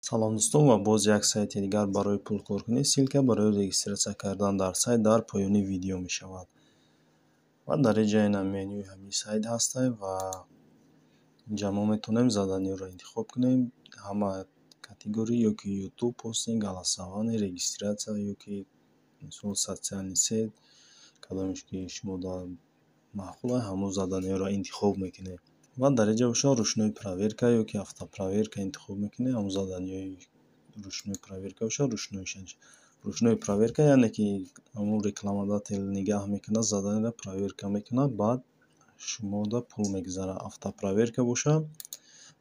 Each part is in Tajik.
Салом, дӯстон, ва боз як сайти дигар барои пулкоркунӣ. Ссылка барои регистрация кардан дар сайт дар поёни видео мешавад. Ва дар инҷа ина менюи ҳамин сайт ҳастай ва инҷа мо метавонем заданиёро интихоб кунем, ҳама категория ёки YouTube, постинг, голосование, регистрация ёки, мисол, социальный сеть. Кадомеш ки шумо дар маъқул, ҳамон заданиёро интихоб мекунед. Ва дар инҷа бошад, ручной проверка ёки автопроверка интихоб мекунед. Ҳамон заданиёи ручной проверка бошад, ручной проверка, яъне ки ҳамон рекламодатель нигаҳ мекунад, заданиро проверка мекунад, баъд шумода пул мегузарад. Автопроверка бошад,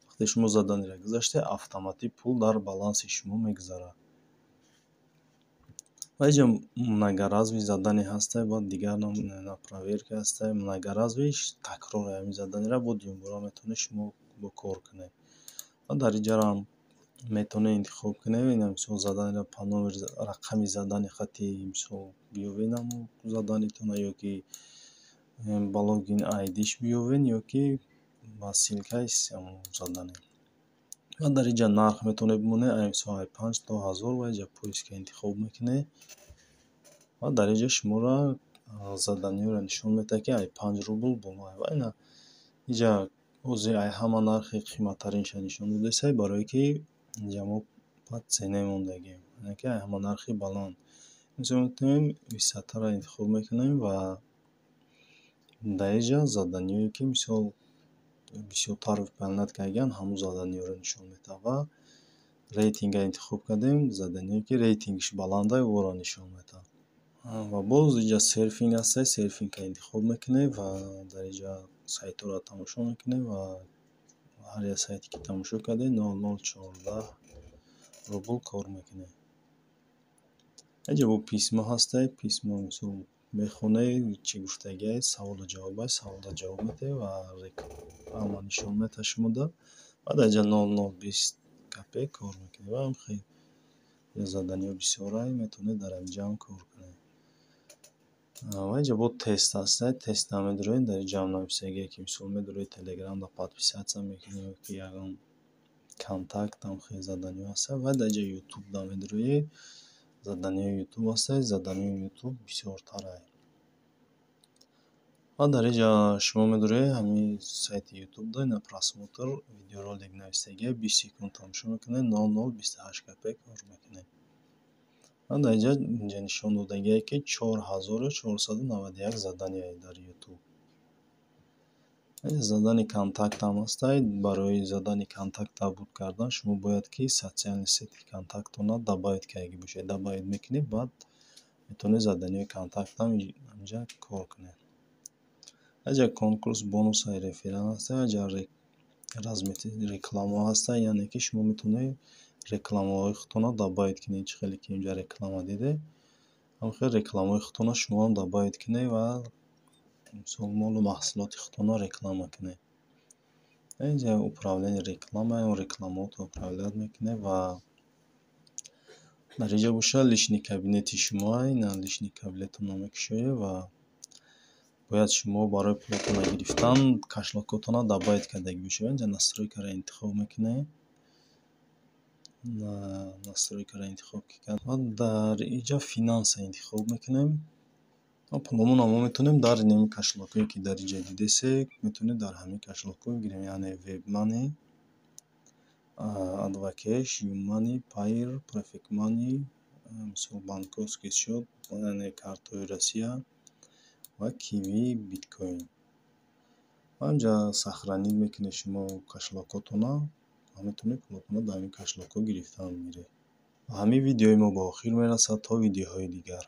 вақте шумо заданиро гузаштед, автоматик пул дар баланси шумо мегузарад. Ва инҷа многоразовый задание ҳастай, баъд дигар проверка ҳастай. Многоразовый такрори ҳамин заданиро бо дуюмбора метавонед шумо бо кор кунед. Ва дар инҷарам метавонед интихоб кунед, ина, мисол, заданиро по номер, рақами задани хати, мисол, биёвед ҳамон заданитона ёки ба логин айдиш биёвед ёки ба ссылкаи ҳамон задание. Ва дар инҷа нарх метавонед бимонед, мисол, ай 5 то 1000. Ва инҷа поиска интихоб мекунед ва дар инҷа шуморо заданиёро нишон медиҳад, ки ай 5 рубл боло. Ва ина инҷа ҳозир ай ҳама нархи қиматтаринша нишон додааст, барое ки инҷа мо по цене мондагем, яъне ки ай ҳама нархи баланд. Мисол, метавонем высотаро интихоб мекунем ва дар инҷа заданиёе ки, мисол, бисёртар выполнять кардагианд, ҳамон заданиёро нишон медиҳад. Ва рейтинга интихоб кардем, заданиёе ки рейтингш баланда, ӯро нишон медиҳад. Ва боз инҷа серфинг ҳастай, серфингро интихоб мекунед ва дар инҷа сайтҳоро тамошо мекунед ва ҳар як сайте ки тамошо кардед, 0,014 рубл кор мекунед. Инҷа бо письмо ҳастай, письмо, мисол, мехонед, чӣ гуфтагиай, саволу ҷавоб аст, саволда ҷавоб медиҳед ва реклама нишон медиҳад шумода. Ва дар инҷа 0,020 копеек кор мекунед. Ва хел заданиҳо бисёрай, метавонед дар инҷаам кор кунед. Ва инҷа бо тест ҳастай, тестам медуроед, дар инҷаам нависагие, ки, мисол, медуроед, Телеграмда подписаться мекунед ёки ягон контактам, хел заданиҳо ҳастанд. Ва дар инҷа Ютубда медуроед, заданиҳои Ютуб ҳастай, заданиҳои Ютуб бисёртарай. Ва дар инҷа шумо медуроед ҳамин сайти Ютубда, ина просмотр видеоролик нависагие, 20 секунд тамошо мекунед, 0,028 копеек кор мекунед. Ва дар инҷа нишон додагие, ки 4491 задание дар Ютуб. Задани контактам ҳастай. Барои задани контакт обуд кардан шумо бояд ки социальный сети контактона добавить кардагӣ бошед. Добавить мекунед, баъд метавонед заданиҳои контактам инҷа кор кунед. Инҷа конкурс, бонусҳои реферал ҳастай, инҷа разместить рекламаҳо ҳастай, яъне ки шумо метавонед рекламаҳои худтонро добавить кунед. Чӣ хеле ки инҷа реклама дидед, ҳамон хел рекламаҳои худтонро шумоам добавить кунед ва, мисол, молу маҳсулоти худтонро реклама кунед. Инҷа управление рекламой, рекламаҳотро управлять мекунед. Ва дар инҷа бошад, личный кабинети шумо, ина личный кабинетонро мекушоед ва бояд шумо барои пулотонро гирифтан кошелёкотонро добавить кардагӣ бошед. Инҷа настройкаро интихоб мекунед. Настройкаро интихоб ки кард, ва дар инҷа финанса интихоб мекунем. Пуломонро мо метавонем дар инами кошелёкое, ки дар инҷа дидесед, метавонед дар ҳамин кошелёкҳо гирем, яъне WebMoney, AdvCash, YooMoney, Payeer, Perfect Money, мисол, банковский счёт, яъне картҳои Россия ва Киви, биткоин. Ва инҷа сохранить мекунед шумо кошелёкотонро ва метавонед пулотонро дар ҳамин кошелёкҳо гирифтан гиред. Ва ҳамин видеои мо ба охир мерасад. То видеоҳои дигар.